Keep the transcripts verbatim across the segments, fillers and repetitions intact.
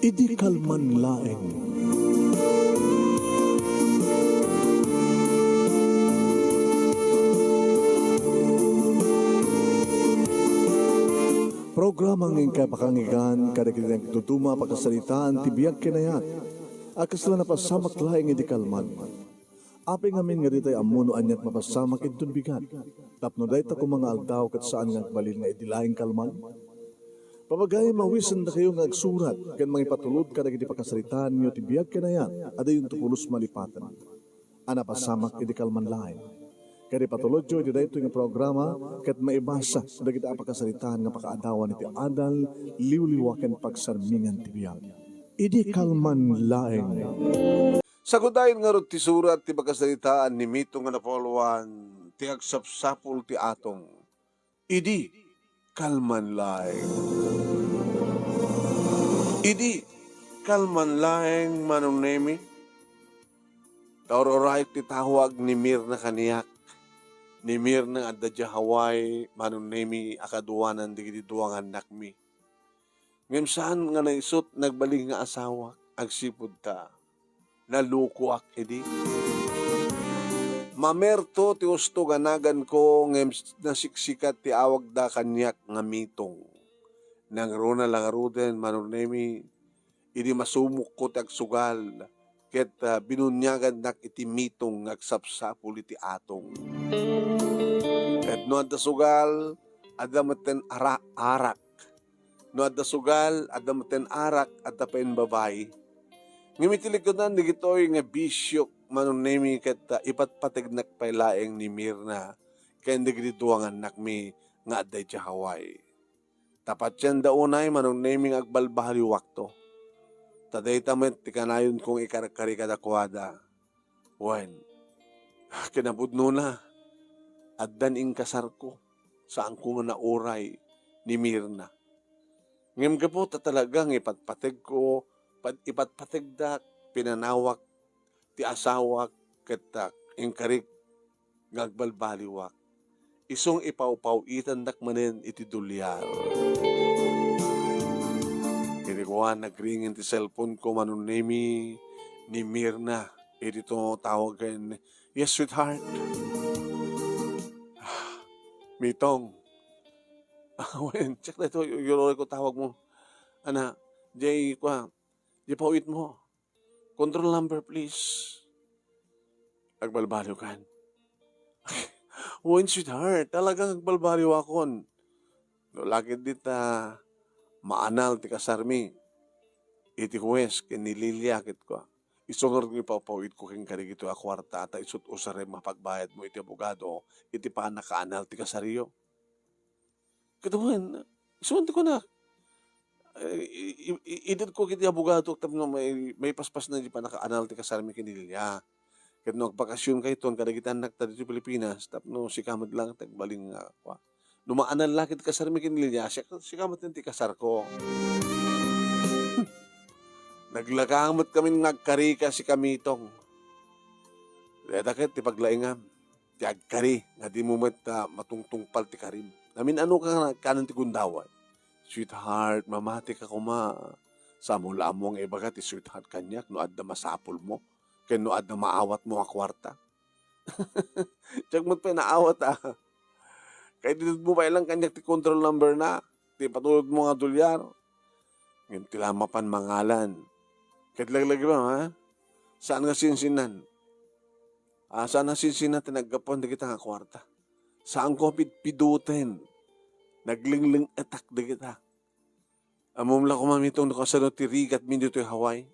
Idi kalman laeng. Programa nga inkay pakanggan kadagiti nagduduma a pakasaritaan ti biag ken ayat a kasla napasamak laeng idi kalman. Apay ngamin nga ditay ammo no aniat mapasamak inton bigat, tapno dayta koma nga aldaw ket saan nga agbalin nga idi laeng kalman? Papagayam a awisendakayo nga agsurat ken mangipatulod kadagiti pakasaritaanyo ti biag ken ayat a dayonto pulos malipaten a napasamak idi kalman laeng. Ket ipatulodyo iti daytoy nga programa ket maibasa dagiti a pakasaritaan nga pakaadawan iti adal, liwliwa ken pagsarmingan ti biag. Idi kalman laeng. Sagudayen ngarud ti surat ti pakasaritaan ni Mitong nga Napoleon ti agsapsapul ti atong. Idi kalman laeng. Idi kalman laeng, Manong Nemi. Ta ur-urayek ti tawag ni Mirna kaniak. Ni Mirna adda dia Hawaii, Manong Nemi, a kaduanan dagiti dua nga annakmi. Ngem saan nga naisut nagbalin nga asawak, agsipud ta nalukoak idi. Mamerto ti usto nga naganko ngem nasiksikat ti awagda kaniak nga Mitong. Nangruna la ngaruden, Manong Nemi, idi masumokko ti agsugal, ket, ah, binuniagannak iti Mitong nga agsapsapul iti atong. Ket no adda sugal, adda metten ara-, arak. No adda sugal, adda metten arak, adda pay babai. Ngem iti likudan dagitoy nga bisio, Manong Nemi, ket, ah, ipatpategnak pay laeng ni Mirna ken dagiti dua nga annakmi nga adda idiay Hawaii. Ta patienda unay, Manong Nemi, nga agbalbaliwakto. Ta dayta met ti kanayonko nga ikarkari kadakuada. Wen, kinapudnona, addan inkasarko, saanko nga nauray ni Mirna. Ngem gapu ta talaga nga ipatpategko, pad-, ipatpategdak, pinanawak ti asawak, ket, ah, inkarik nga agbalbaliwak. Isu nga ipawpaw-itandak manen iti dolyar. Iti kuan, nagringin ti cellphone ko, Manong Nemi, ni Mirna. Iti to tawagen, "Yes, sweetheart." "Mitong." "Ah, wen, check na ito, y-, y-, ko tawag mo." "Ana, jay, kwa, jay pawit mo." "Control number, please." Agbalbaliwkan. "Wen, sweetheart, talagang agbalbaliwakon. No la ketdi ta maanal ti kasarmi iti huwes ken ni Lilia," ket kua, "isu ngarud nga ipawpawidko kenka dagitoy a kuarta ta isut' usarem a pagbayadmo iti abogado iti pannakaanal ti kasaryo." Ket wen, isu man ti kunak, eh, i-, i-, i-, itedko iti abogado tapno mai-, maipaspasna ti pannakaanal ti kasarmi ken ni Lilia. Ket no agbakasionkayton kadagiti annakta ditoy Pilipinas, tapno sika met laeng ti agbalin nga, kua. No maanal la ket ti kasarmi ken ni Lilia, sika, sika met ti kasarko. Naglaka met kami nga agkarika, sika Mitong. Dayta ket ti paglaingam ti agkari nga dimo met, ah, matungtungpal ti karim. Namin-ano ka nga agkanen ti gundaway. "Sweetheart, mamati ka koma. Saanmo la ammo nga ibaga ti sweetheart kaniak no adda masapulmo ken no adda maawatmo a kuarta." Diak met pay naawat, ah. Kay itedmo pay lang kaniak ti control number na, ti ipatulodmo nga dolyar. Ngem ti la mapan mangalan. Ket laglagibaem, ha? Saan nga sinsinan? Ah, saan nga sinsinan ti naggapuan dagita nga kuarta? Saanko a pidpiduten. Naglingling-etak dagita. Ammom la koma, Mitong, no kasano ti rigatmi ditoy Hawaii.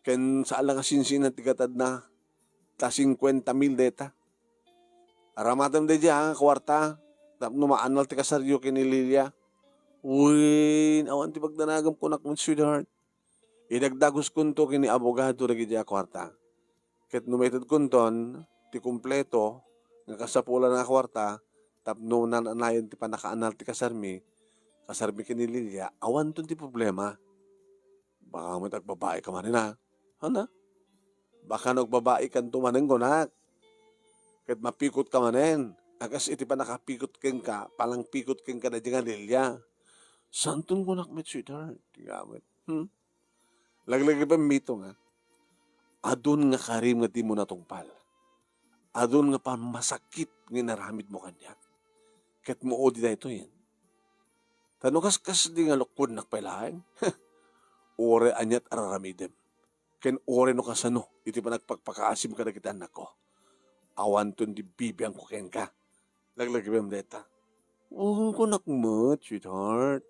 Ken saan la nga sinsinan ti gatadna, ta singkuenta mil dayta. Aramatem daydiay a kuarta tapno maanal ti kasaryo ken ni Lilia. Wen, awan ti pagdanagem, kunak met, sweetheart. Idagdaguskonto ken ni abogado dagiti a kuarta. Ket no maitedkonton ti kompleto nga kasapulan a kuarta tapno naan-anayon ti pannakaanal ti kasarmi, kasarmi ken ni Lilia, awanton ti problema. Baka met agbabaika manen, a? Ana? Baka no agbabaikanto manen, kunak. Ket mapikotka manen, a kas iti pannakapikot kenka, panangpikot kenka daydiay nga Lilia. Saanton, kunak met, sweetheart. Nga met. Hmm? Laglagipem, Mito, nga adun nga karim nga dimo natungpal. Adun nga pammasakit nga inaramidmo kaniak. Ket maudi daytoyen. Ta no kaskasdi nga lukkodnak pay laeng, uray aniat a raramidem. Ken uray no kasano iti panagpakpakaasim kadagiti annakko. Awanton ti bibiangko kenka. Laglagipem dayta. Wen, kunak met, sweetheart.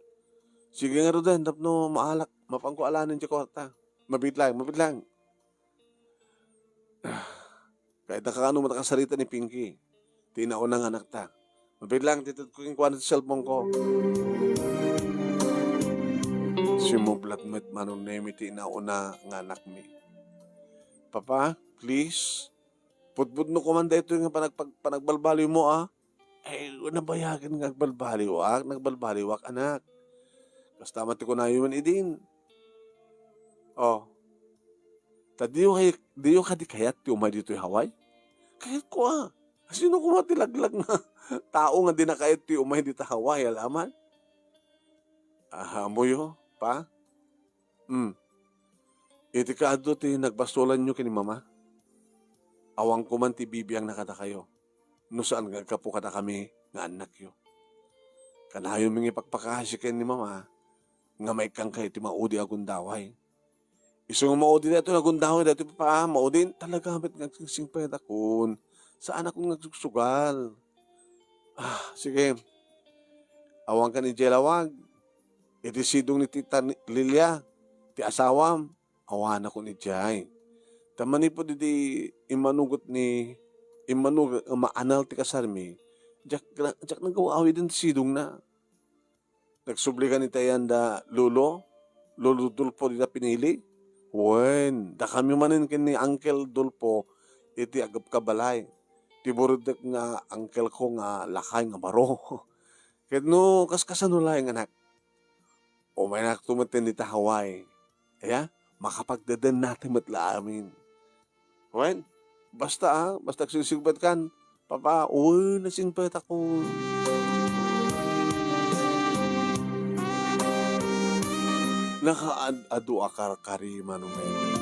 Sige ngaruden tapno maalak. Mapanko alanen ti kuarta. Mabiit laeng, mabiit laeng. Kayatna kaano met a kasarita ni Pinky, ti inauna nga anakta. Mabiit laeng, itedko kenkuana ti cellphone-ko. Simmublat met Manong Nemi ti inauna nga anakmi. Papa, please, pudpudno koman daytoy nga panagpag-, panagbalbaliwmo, a. Ay, nabayagen nga agbalbaliwak, nagbalbaliwak, anak. Kasta met ti kunayo man idin. O. Ta diyo kay-, diyo kadi kayat ti umay ditoy Hawaii? Kayatko, a. Sino koma ti laglag nga tao nga dina kayat ti umay dita Hawaii, alaman? Ah, ammoyo, pa? Hmm. Iti kaadu ti nagbastolanyo ken ni Mama. Awanko man ti bibiangna kadakayo, no saan nga aggapu kadakami nga annakyo. Kanayon nga ipakpakaasi ken ni Mama nga maikkankayo iti maudi a gundaway. Isu nga maudi daytoy a gundaway, daytoy, Papa, maudi, talaga met nga agsingsingpetakon. Saanakon nga agsugsugal. Ah, sige. Awankan idiay lawag. Iti sidong ni Tita ni-, Lilia, ti asawam, awanakon idiay. Ta manipud idi immanugot ni, immanugot nga maanal ti kasarmi, diak na-, diak nagaw-awiden ti sidongna. Nagsubli kaniayan da Lolo, Lolo Dulfo dita pinili. Wen, dakami manen ken ni Uncle Dulfo iti agkabkabalay. Ti burutek nga uncle ko nga lakay nga baro. Ket no kaskasano laeng, anak, umaynakto met dita Hawaii. Aya, makapagdedennate met la amin. Wen, basta, a, basta agsingsingpetkan, Papa, wen, nagsingpetakon. Nakaad-adu a karkari, Manong Nemi.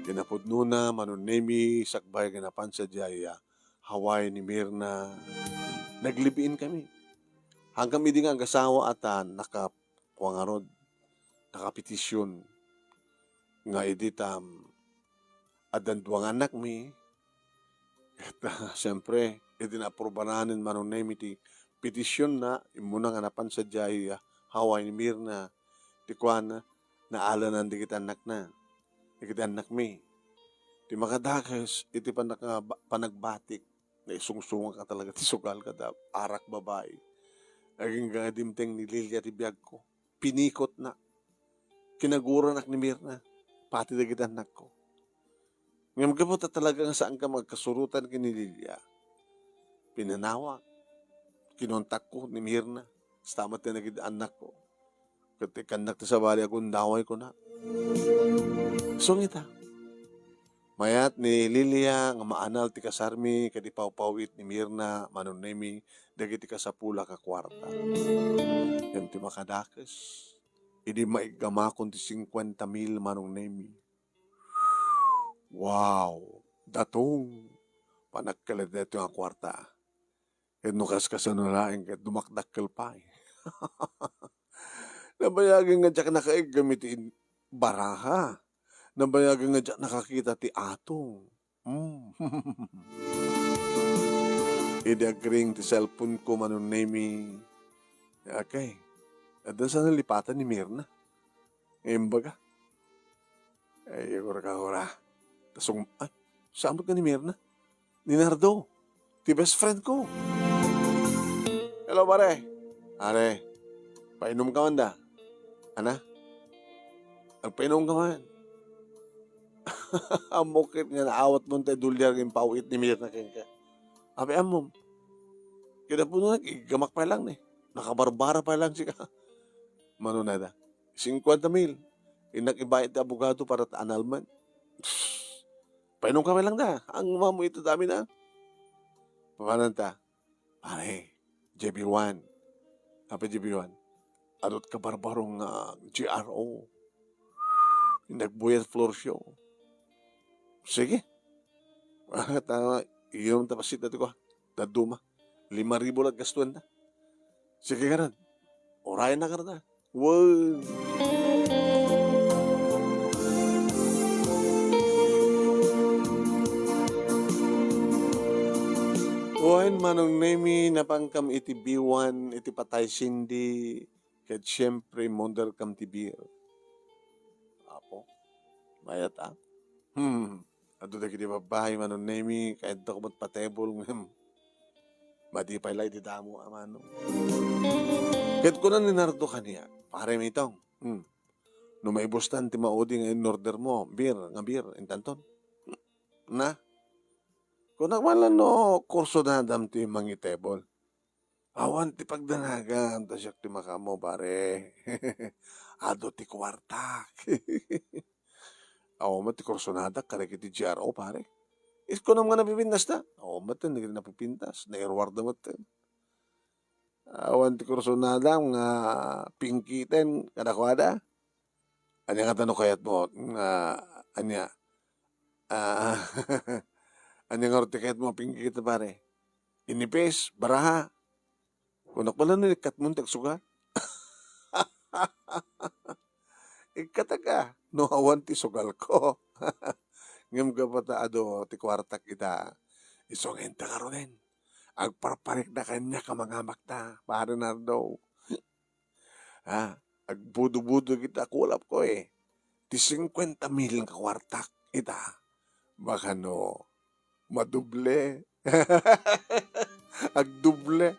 Ti napudnona, Manong Nemi, sakbay nga napan sadiay a Hawaii ni Mirna, naglive-in kami. Hanggang idi nga agasawa a ta naka-, kua ngarud, nakapetition nga idi ta, um, addan dua nga annakmi. Ket, ah, siempre, idi naaprubanan ni Manong Nemi ti petitionna, immuna nga napan sadiay, ah, Hawaii ni Mirna, ti kuana, naalanan dagiti annakna, dagiti annakmi. Ti makadakes, iti panaka-, panagbatik, naisungsungak a talaga ti sugal kada arak babai. Agingga nga dimteng ni Lilia ti biagko. Pinikotna. Kinaguranak ni Mirna, pati dagiti annakko. Ngem gapu ta talaga nga saanka agkasurotan ken ni Lilia, pinanawak, kinontakko ni Mirna, kasta met ti dagiti annakko. Ket ikkannak ti sabali a gundaway, kunak. Isu nga ita, mayat ni Lilia nga maanal ti kasarmi ket ipawpaw-it ni Mirna, Manong Nemi, dagiti kasapulak a kuarta. Ngem ti makadakes, idi maiggamakon ti singkuenta mil, Manong Nemi. Wow! Datong! Panagkaladet nga kuarta. Ket no kaskasano laeng ket dumakdakkel pay. Nabayagen nga diak nakaiggam iti in-, baraha. Nabayagen nga diak nakakita ti atong. Mm. Idi agring ti cellphone ko, Manong Nemi. Okay. Adda sa nalipatan ni Mirna. Imbaga. Ay, agura ka, agura. Tasong, ay, saan ka ni Mirna? Ni Nardo. Ti best friend ko. Hello, pare. Pare, painom ka man da. Ana? Agpainom ka man. Ammok ket nga naawat mo tay dolyar nga impaw-it ni Mirna kenka. Apay ammom? Kinapuno na, iggamak pa lang ni. Nakabarbara pa lang sika. Mano na da? Singkuenta mil. Innak ibayad ti abogado para ta annulment. Painom ka pa lang da. Ang mamo ito dami na. Papanan ta? Pare, J B one. Apa J B one? Adut ka barbaro nga G R O. Nagbuyat Florcio. Sige. Ah, ta, iyom ta pasit dati ko. Dadduma. Lima ribu lang gastuan ta. Sige ka rin. Orayan na ka rin, ah. Wen. Wen, Manong Nemi, napangkam iti biwan, iti patay Cindy, ket siempre, monder kam ti beer. Apo, mayat, ah. Hmm. Adu dagiti babbai, Manong Nemi, kayatko met patebol ngem madi pay la iti damo a mano. Ket kuna ni Nardo kaniak, "Pare Mitong, hmm, no maibustan ti maudi nga in-order mo, beer, nga beer, intanton." Na? Kunak man lang no kursunadam ti mangitebol. Awan ti pagdanagam, ta siak ti makaammo, pare. Adu ti kuartak. Awan met ti kursunadak kadagiti G R O, pare. Is kunam nga napipintas ta? Awan met ti napipintas. Nairuarda met ti. Awan ti kursunadam nga pingkiten kadakuada. Ania ngata no kayatmo nga, ania? Ah, ania ngarud ti kayatmo a pingkit, pare? Inipis, baraha? Kunak pala no ikkatmon ti agsugal? Ikkatak a, no awan ti sugalko. Ngem gapu ta adu ti kuartak ita, isu nga inta ngaruden, agparparikda kaniak a mangamakda, Pare Nardo. Ha? Agbudo-budo ket akulapko, eh. Ti singkuenta mil nga kuartak ita, baka no madoble. Agdoble.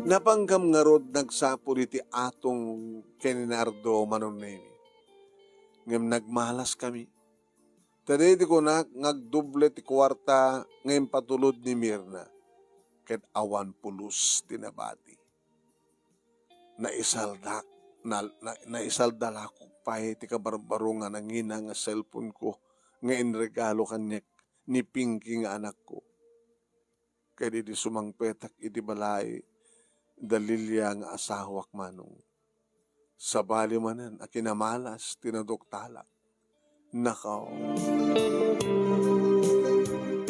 Napangkam ngarud nagsapul iti atong ken ni Nardo, Manong Nemi. Ngem nagmalaskami. Ta daydi kunak nga agdoble ti kuarta nga impatulod ni Mirna, ket awan pulos ti nabati. Naisaldak, na, na, naisaldalakok pay ti kabarbaro nga nangina nga cellphone-ko nga inregalo kaniak ni Pinky nga anakko. Ket idi sumangpetak iti balay da Lilia nga asawak, Manong, sabali manen a kinamalas ti naduktalak. Nakaw.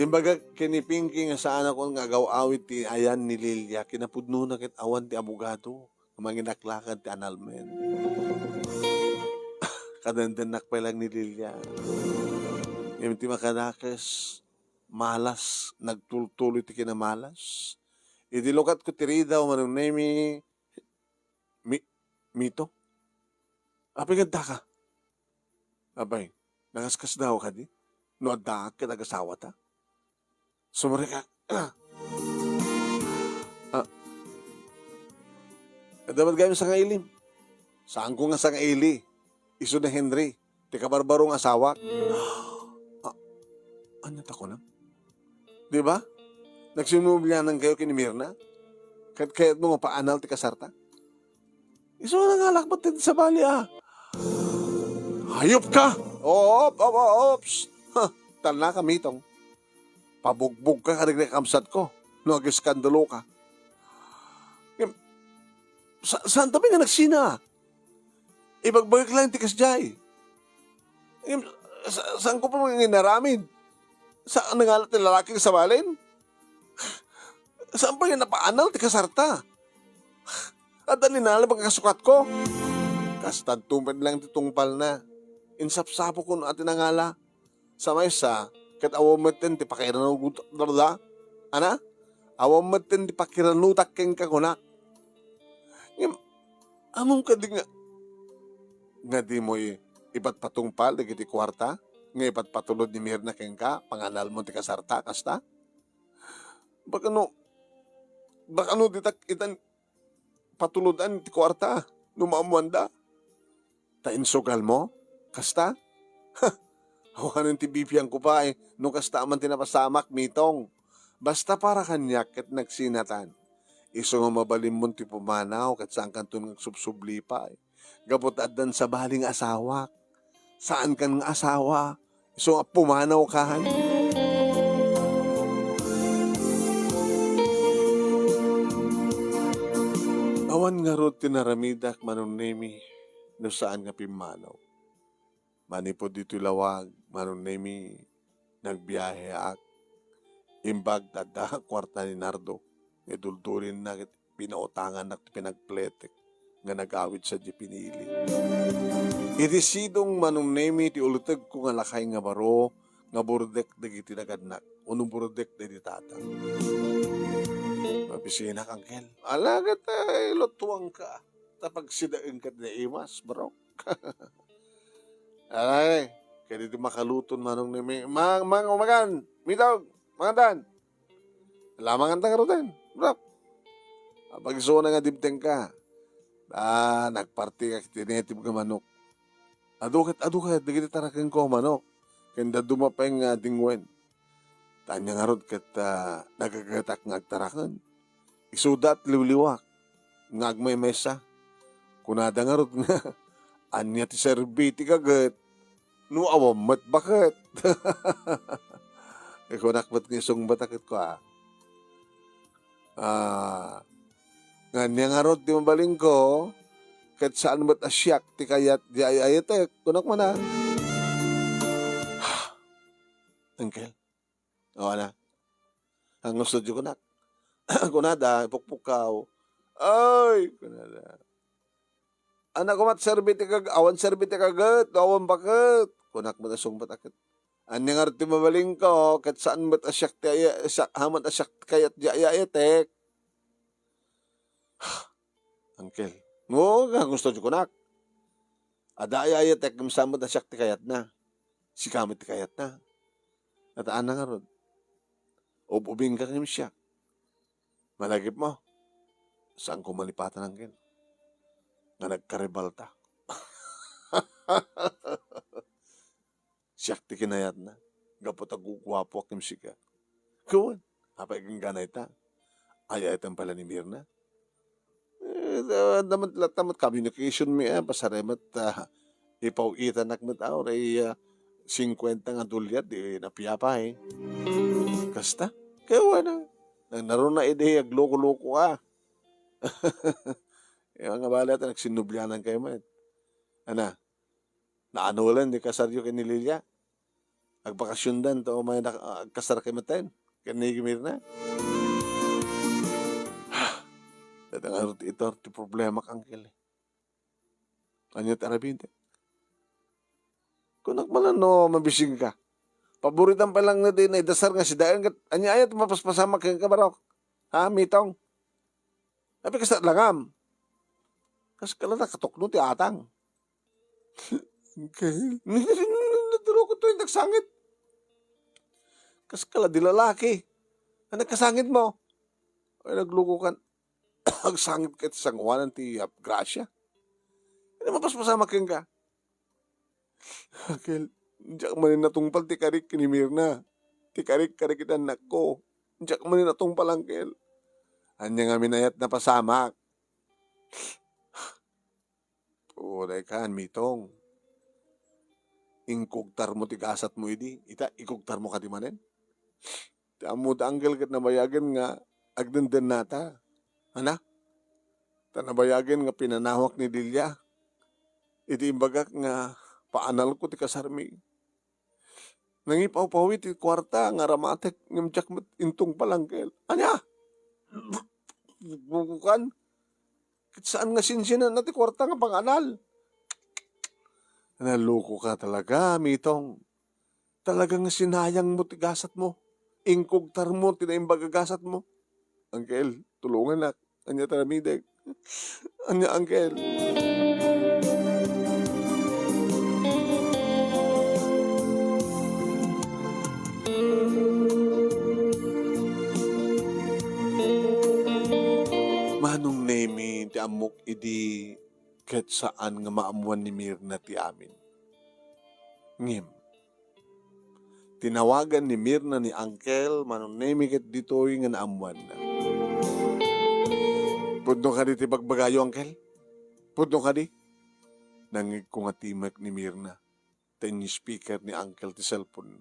Imbagak ken ni Pinky nga saanakon nga agaw-awid ti ayan ni Lilia, kinapudnona ket awan ti abogado nga manginaklakad ti annulment. Kadendennak pay lang ni Lilia. Ngem ti makadakes, malas, nagtultuloy ti kinamalas. Idi lukatko ti ridaw, Manong Nemi, Mi-, Mito? Apay nga addaka? Apay, nakaskasdaaw kadi? No addaak ket agasawata? Sumrekak. Ah. Adda met gayam sangailim. Saanko nga sangaili. Isu ni Henry, ti kabarbaro nga asawak. Ah, ania ta kunam? Di ba? Nagsinublianankayo ken ni Mirna? Ket kayatmo nga paanal ti kasarta? Isu nga nangalak met ti sabali, ah. Hayop ka! Op, op, op, ops! Ha, talna ka, Mitong. Pabugbog ka kadagiti kakabsatko no agiskandalo ka. Ngem, sa-, saan ta pay nga nagsina? Ibagbagak lang ti kasdiay. Ngem, sa-, saanko pay nga inaramid? Saan nga nangala ti lalaki nga sabalin? Saan pay nga napaanal ti kasarta? Adda ni nalabag a kasukatko. Kasta met lang ti tungpalna. Insapsapok kuno a ti nangala. Sa maysa, ket awan metten ti pakiranuda. Ana? Awan metten ti pakiranudak kenka, kunak. Ngem, ammom kadi nga, nga dimo i-, ipatpatungpal dagiti kuarta nga ipatpatulod ni Mirna kenka, panganalmo ti kasarta, kasta? Baka no, baka no ditak itan patulodan ti kuarta no maammoanda. Ta insugalmo? Kasta? Awanen ti bibiangko pay no kasta man ti napasamak, Mitong. Basta para kaniak ket nagsinatan. Isu nga mabalinmon ti pumanaw ket saankanton nga agsubsubli pay. Gapu ta addan sabali nga asawak. Saankan nga asawa. Isu nga pumanaw kan. Awan ngarud ti naramidak, Manong Nemi, no saan nga pimmanaw. Manipud ditoy lawag, Manong Nemi, nagbiaheak. Imbag ta adda kuarta ni Nardo, nga iduldulinna ket pinautangannak ti pinagpletek nga nagawid sadiay pinili. Iti sidong, Manong Nemi, ti ultegko nga lakay nga baro nga burdek dagiti nagannak, wenno burdek dagiti tatang. Mabisinak, Angkel. Ala, ket, eh, ilutuangka. Ta pagsidaen ket naimas, bro. Ay, kadi ti makaluton, Manong Nemi. Mang, mang, umagan! Mitog! Mangandan! Lamang anta ngaruden, bro. Apag isuna nga dimtengka. Ah, nagparti ka iti native nga manok. Adu ket, adu ket dagiti tarakenko a manok. Ken dadduma pay nga dingwen. Ta ania ngarud ket, ah, nagagetak nga agtaraken. Isuda ti liwliwak nga agmaymaysa. Kunada ngarud nga, "Ania ti serbi ti kaget no awan met baket?" Kunak met nga isungbat a ket kua, ah, "Nga ania ngarud ti mabalinko, ket saan met a siak ti kayat di ay-ayatek?" Kunak man a, "Uncle, o, ana, ang gusto di kunak?" Kunada, ipukpukkaw. "Ay," kunada. "Ania koma ti serbi ti kag-, awan serbi ti kaget, awan baket." Kunak met a sungbat a ket, "Ania ngarud ti mabalinko, ket saan met a siak ti aya-, sa-, aman a siak ti kayat di ay-ayatek?" "Uncle, no, nga gusto di kunak. Adda ay-ayatek, ngem saan met a siak ti kayatna. Sika met ti kayatna. Ket ania ngarud? Ub-ubingka ngem siak. Malagipmo, saanko malipatan, Uncle, nga nagkaribalta. Siak ti kinayatna, gapu ta guguapoak ngem sika." "Wen, apay gangganay ta? Ay-ayaten pay la ni Mirna?" Eh, da-, damat latta met communication mi, ah, pasare met, ah, ipaw-itanak met, ah, uray, ah, singkuenta nga dolyar, di napiapay. Kasta? Kaya wala. Nang naruna idi, agloko-loko, ah. Kaya nga bala ta, nagsinublianan kayo met. Ana, naanolan di kasaryo ken ni Lilia? Agbakasyondan ta umay nak-, agkasar kayo met ken ni Mirna? Dada nga iti, iti problema, Uncle. Ania ti aramidek? Kunak man no mabising ka. Paboritam pay lang na di naidasar nga sidaen ket ania aya ti mapaspasamak kenka, barok? Ha, Mitong? Apay kasta langam? Kas kala nakatukno ti atang. Uncle, nadurokot to yung nagsangit. Kas kala di lalaki. Ang nagkasangit mo. Ay, nagluko kan. Agsangit ka iti sangoanan ti, ah, grasya. Ano mapaspasamak kenka? Uncle, diak manen natungpal ti karik ni Mirna. Ti karik, karik iti annakko. Diak manen natungpal, Uncle. Ania ngamin aya ti napasamak? Uray kan, Mitong. Inkugtarmo ti gasatmo idi. Ita, ikugtarmo kadi manen? Ti ammo da, Uncle, ket nabayagen nga agdendennata. Ana? Ta nabayagen nga pinanawak ni Lilia. Iti imbagak nga paanalko ti kasarmi. Nangipawpawi ti kuarta nga aramatek ngem diak met intungpal, Uncle. Ania? Bukukan? Ket saan nga sinsinanna ti kuarta nga panganal? Naloko ka talaga, Mitong. Talaga nga sinayang mo ti gasat mo. Inkugtar mo ti naimbag a gasat mo. Uncle, tulunganak. Ania ti aramidek? Ania, Uncle? Manong Nemi, ti ammok idi ket saan nga maammuan ni Mirna ti amin. Ngem, tinawagan ni Mirna ni Uncle Manong Nemi ket ditoy nga naammuanna. Pudno kadi ti bagbagayo, Uncle? Pudno kadi? Nangngegko nga timek ni Mirna. Ta in-speaker ni Uncle ti cellphone.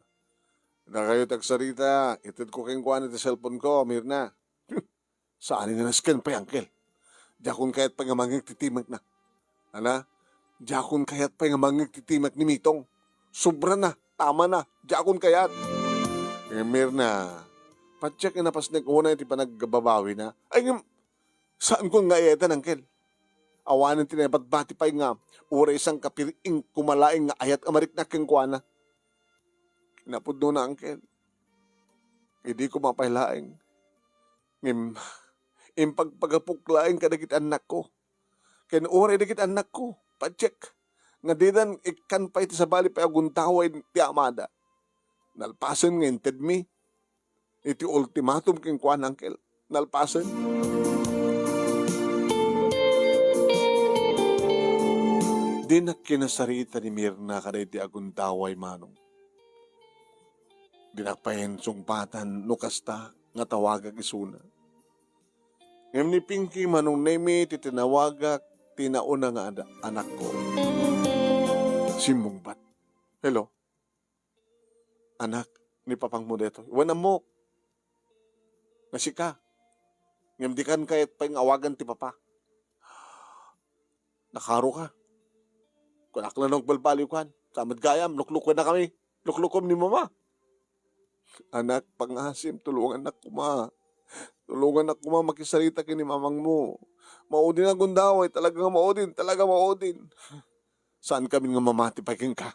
Dakayo ti agsarita, itedko kenkuana ti cellphone ko, Mirna. Saan nga nasken pay, Uncle? Diakon kayat pay nga mangngeg ti timekna. Ala, diakon kayat pay nga mangngeg ti timek ni Mitong. Sobra na, tama na, diakon kayat. Eh, Mirna, patiek nga napasnek unay ti panagbabawina. Ay, ngem, saankon nga ayatan, Angkel. Awanen ti nabatbati pay nga uray sangkapir-ing koma laeng nga ayat a mariknak kenkuana. Napudnona, Angkel. Idi koma pay laeng. Ngem, impagpagapok laeng kadagiti annakko. Ken uray dagiti annakko, patiek, nga didan ikkan pay ti sabali pay a gundaway ti amada. Nalpasen nga intedmi iti ultimatum kenkuana, Angkel. Nalpasen. Dinak kinasarita ni Mirna kadagiti agundaway, Manong. Dinak pay insungpatan no kasta nga tawagak isuna. Ngem ni Pinky, Manong Nemi, ti tinawagak ti nauna nga ada-, anakko. Simmungbat. Hello? Anak, ni papangmo detoy. Wen, ammok. Nga sika. Ngem dikan kayat pay nga awagan ti papa. Nakaaro ka. Kunak la no agbalbaliw kan. Sa met gayam, luklukuennakami. Luklukom ni mama. Anak, pangasim, tulongannak koma. Tulongannak koma makisarita ken ni mamangmo. Maudin a gundaway, talaga nga maudin, talaga maudin. Saankami nga mamati pay kenka.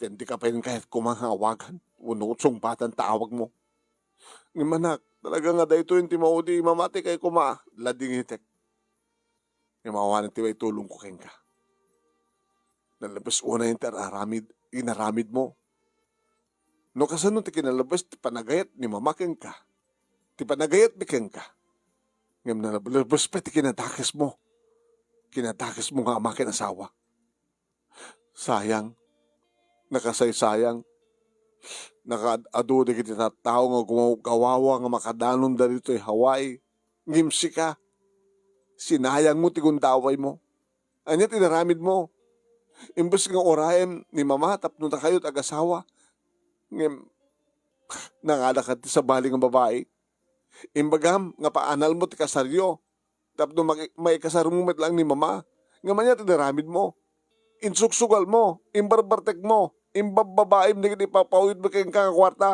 Ken dika pay kayat koma nga awagan wenno sungpatan ta awagmo. Ngem anak, talaga nga daytoyen ti maudi, mamati kay koma, ladingitek. Ngem awanen ti maitulongko kenka. Nalabes unay ti araramid, inaramidmo. No kasano ti kinalabes ti panagayat ni mama kenka, ti panagayatmi kenka, ngem nalabes pay ti kinadakesmo, kinadakesmo nga ama ken asawa. Sayang, nakasaysayang, nakaad-adu dagiti tattao nga gumawgawawa nga makadanonda ditoy Hawaii, ngem sika, sinayangmo ti gundawaymo. Ania ti inaramidmo? Imbes nga urayem ni mama tapno dakayo ti agasawa, ngem nangalaka ti sabali nga babai. Imbagam nga paanalmo ti kasaryo tapno maki-, maikasarmo met laeng ni mama. Ngem ania ti inaramidmo? Insuksugalmo, imbarbartekmo, imbabbabaim dagiti ipapawidmo kenka nga kuarta.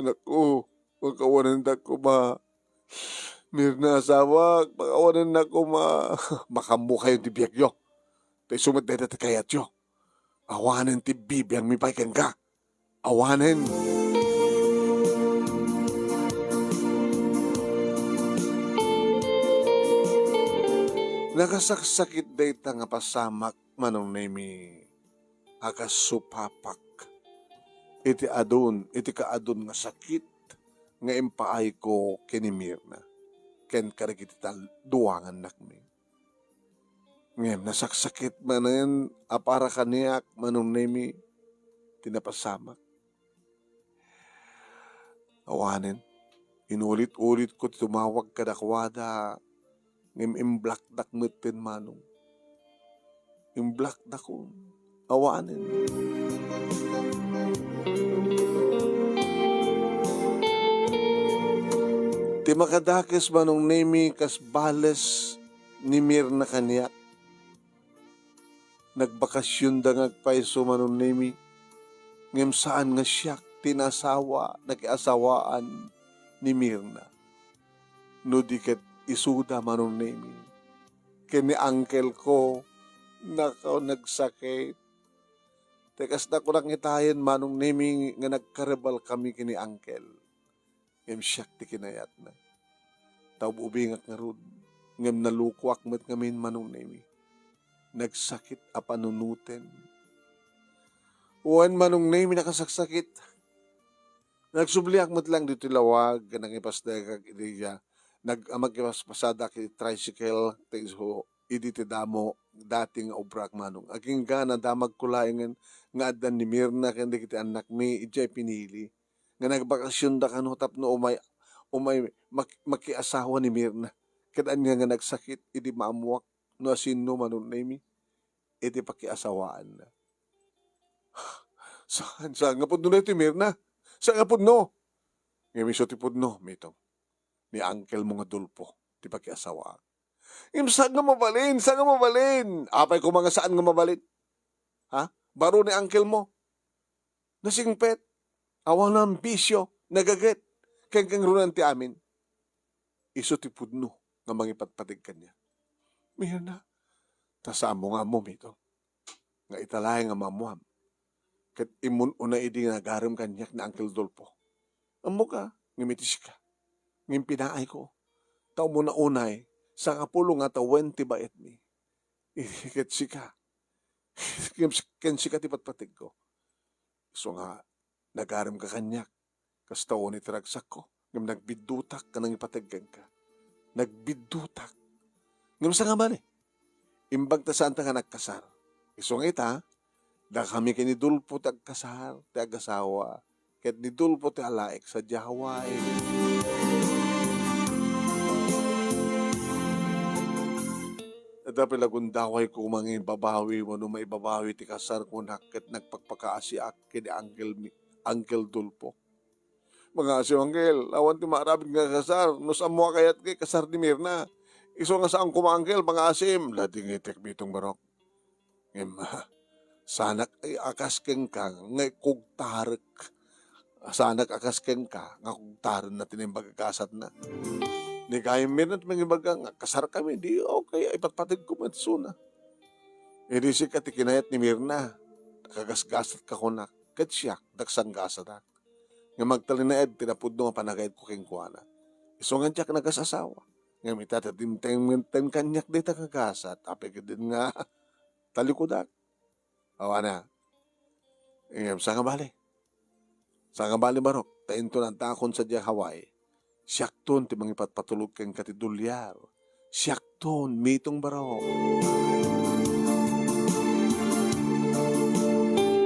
Anak ko, pakawanendak koma. Mirna, asawak, pakawanennak koma. Makaammokayo ti biagyo. Ta isu met dayta ti kayatyo. Awanen ti bibiangmi pay kenka. Awanen. Nakasaksakit dayta nga pasamak, Manong Nemi, a kas supapak iti adun, iti kaadun nga sakit nga impaayko ken ni Mirna ken kadagiti tal-, duangannakmi. Ngem nasaksakit manen a para kaniak, Manong Nemi, ti napasamak. Awanen, inulit-ulitko ti tumawag kadakuada, ngem imblockdak metten, Manong. Imblockdakon. Awanen. Ti makadakes, Manong Nemi, kas bales ni Mirna kaniak. Nagbakasionda nga agpayso, Manong Nemi, ngem saan nga siak ti naasawa, nakiasawaan ni Mirna. No di ket isuda, Manong Nemi, ken ni uncle ko, nakaw, nagsakit. Ti kasta ko nakitayen, Manong Nemi, nga nagkarebalkami ken ni uncle. Ngem siak ti kinayatna. Ta ub-ubingak ngarud, ngem nalukoak met ngamin, Manong Nemi. Nagsakit a panunoten. Wen, Manong Nemi, nakasaksakit. Nagsubliak met laeng ditoy lawag, ken nangipasdagak iti dia. Nag-, a, magipaspasadak iti tricycle, ti isu, idi ti damo, dati nga obrak, Manong. Agingga, nadamagko laengen nga addan ni Mirna ken dagiti annakmi, idiay pinili. Nga nagbakasionda kano tapno umay, umay mak-, makiasawa ni Mirna. Ket ania nga nagsakit idi maammoak no asino, Manong Nemi, iti pakiasawaanna. Saan, saan nga pudno daytoy, Mirna? Saan nga pudno? Ngem isu ti pudno, Mitong. Ni uncle mo nga Dolfo. ti pakiasawaak. Ngem saan nga mabalin, saan nga mabalin? Apay koma nga saan nga mabalin? Ha? Baro ni uncle mo. Nasingpet. Awan a bisio, nagaget. Ken kangrunan ti amin. Isu ti pudno nga mangipatpateg kaniak. Mirna, ta saan mo nga ammo, Mitong, nga ita laeng nga maammuam. Ket immun-una idi nga nagarem kaniak ni Uncle Dolpo. Ammok a, ngem iti sika, ngem pinaayko. Ta umuna unay, sangapulo nga tawen ti baetmi. Ket sika, ken, ken sika ti patpategko. Isu nga, nagaremka kaniak, kasta unay ti ragsakko, ngem nagbiddutak nga nangipateg kenka. Nagbiddutak. Ngem saan nga bali, imbag ta saanta nga nagkasar. Isu nga ita, dakami ken ni Dolpo ti agkasar, ti agasawa, ket ni Dolpo ti alaek sadiay Hawaii. Adda pay la gundaway koma nga ibabawi wenno maibabawi ti kasar kunak ket nagpakpakaasiak ken ni Uncle Mi-, Uncle Dolpo. Mangaasim, Uncle, awan ti maaramid nga kasar, no saan mo a kayat nga ikasar ni Mirna. Isu nga saan koma, Uncle, mangaasim, la dingitek, Mitong Barok. Ngem, ah, saanak a kas kenka nga ikugtarek. Saanak a kas kenka nga kugtarenna ti naimbag a gasatna. Ni gayem Mirna ti mangibaga nga kasarkami, di okay, ipatpategko met isuna. Idi sika ti kinayat ni Mirna, kagasgasatka kunak, ket siak, dagsanggasatak. Nga magtalinaed ti napudno nga panagayadko kenkuana. Isu nga diak nagasasawa. Ngem ita ti dimteng kaniak dayta nga gasat, apay ketdin nga talikudak. Awana. Ngem, saan nga bali? Saan nga bali, Barok? Ta inton addaakon sadiay Hawaii, siakton ti mangipatpatulod kenka ti dolyar. Siakton, Mitong Barok.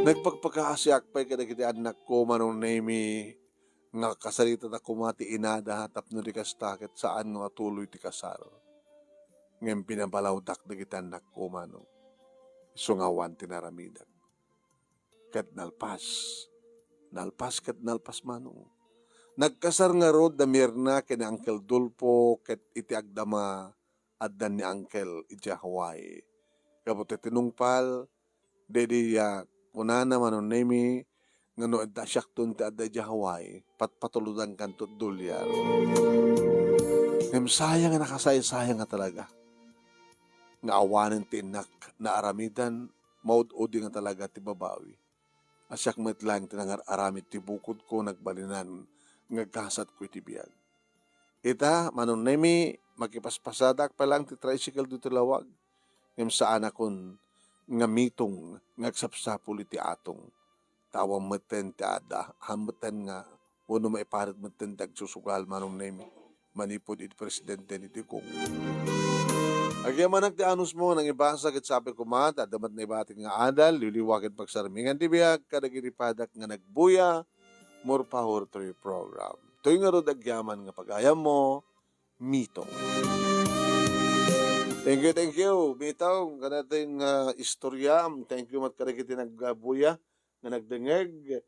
Nagpakpakaasiak pay kadagiti annakko, Manong Nemi, nga kasarita da koma ti inada tapno di kasta ket saan nga matuloy ti kasar. Ngem binabalawdak dagiti annakko, Manong. Isu nga awan ti naramidek. Ket nalpas. Nalpas ket nalpas, Manong. Nagkasar ngarud da Mirna ken ni Uncle Dolpo ket iti agdama addan ni Uncle idiay Hawaii. Gapu ti tinungpal, daydi a kunana, Manong Nemi, nga no adda siakton ti adda idiay Hawaii, patpatulodankanto dolyar. Ngem sayang a nakasaysayang a talaga nga awanen ti innak naaramidan, maud-udi nga talaga ti babawi. A siak met laeng ti nangar-aramid ti bukodko, nagbalinan nga gasatko iti biag. Ita, Manong Nemi, makipaspasadak pa laeng ti tricycle ditoy lawag. Ngem saanakon nga Mitong nga agsapsapul iti atong. Ta awan metten ti adda, han metten nga, wenno maiparit metten ti agsusugal, Manong Nemi, manipud iti presidente ni Digong. Agyamanak ti anusmo nga nangibasa ket sapay koma ta adda met naibatik nga adal, liwliwa ken pagsarmingan ti biag kadagiti padak nga nagbuya, More Power to You program. Toy ngarud agyaman nga pagayammo, Mitong. Thank you, thank you, Mitong, kadagiti nga istorya. Thank you met kadagiti nagbuya nga nagdengngeg.